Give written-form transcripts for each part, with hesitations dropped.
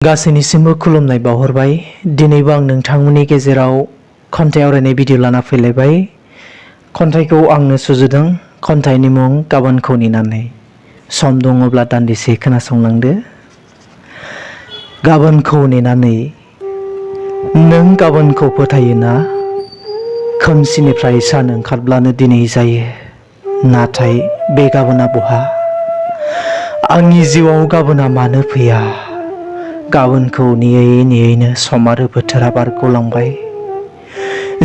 गासैनिसिमबो खुलुमनाय बावहरबाय। दिनैबो आं नोंथांमोननि गेजेराव खन्थाइ आवरायनाय भिडिअ लाना फैलायबाय। खन्थाइखौ आंनो सुजुदों। खन्थाइनि मुं गाबोनखौ नेनानै। सम दङब्ला दान्दिसे खोनासंलांदो। गाबोनखौ नेनानै। नों गाबोनखौ फोथायोना? खोमसिनिफ्राय सान ओंखारब्लानो दिनै जायो, नाथाय बे गाबोना बहा? आंनि जिउआव गाबोना मानो फैया? गाबोनखौ नेयै नेयैनो सम आरो बोथोरा बारग'लांबाय।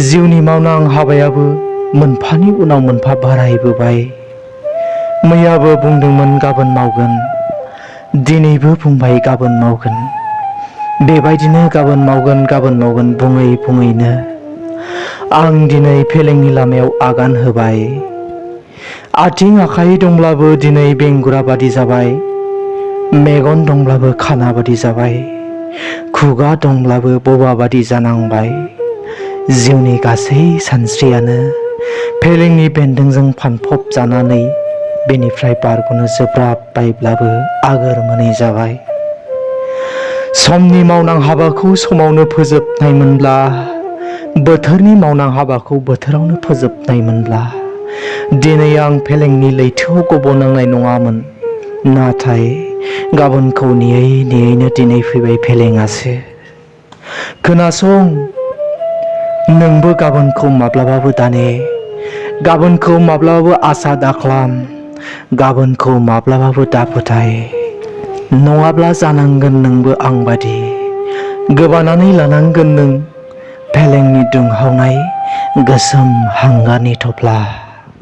जिउनि मावनां हाबायाबो मोनफानि उनाव मोनफा बारायबोबाय। मैयाबो बुंदोंमोन गाबोन मावगोन, दिनैबो बुंबाय गाबोन मावगोन। बेबायदिनो गाबोन मावगोन बुङै बुङैनो आं दिनै फेलेंनि लामायाव आगान होबाय। आथिं आखाइ दंब्लाबो दिनै बेंगुरा बादि जाबाय। मेगन दंब्लाबो खाना बादि जाबाय। खुगा दंब्लाबो बबा बादि जानांबाय। जिउनि गासै सानस्रियानो फेलेंनि बेन्दोंजों फानफब जानानै बेनिफ्राय बारग'नो जोब्राबबायब्लाबो आगोर मोनै जाबाय। समनि मावनां हाबाखौ समावनो फोजोबनायमोनब्ला, बोथोरनि मावनां हाबाखौ बोथोरावनो फोजोबनायमोनब्ला दिनै आं फेलेंनि लैथोआव गब'नांनाय नङामोन। नाथाय गाबोनखौ नेयै नेयैनो दिनै फैबाय फेलेंआसो। खोनासं, नोंबो गाबोनखौ माब्लाबाबो दाने। गाबोनखौ माब्लाबाबो आसा दाख्लाम। गाबोनखौ माब्लाबाबो दाफोथाय। नङाब्ला जानांगोन नोंबो आंबादि। गोबानानै लानांगोन नों फेलेंनि दुंहावनाय गोसोम हांगारनि थफ्ला।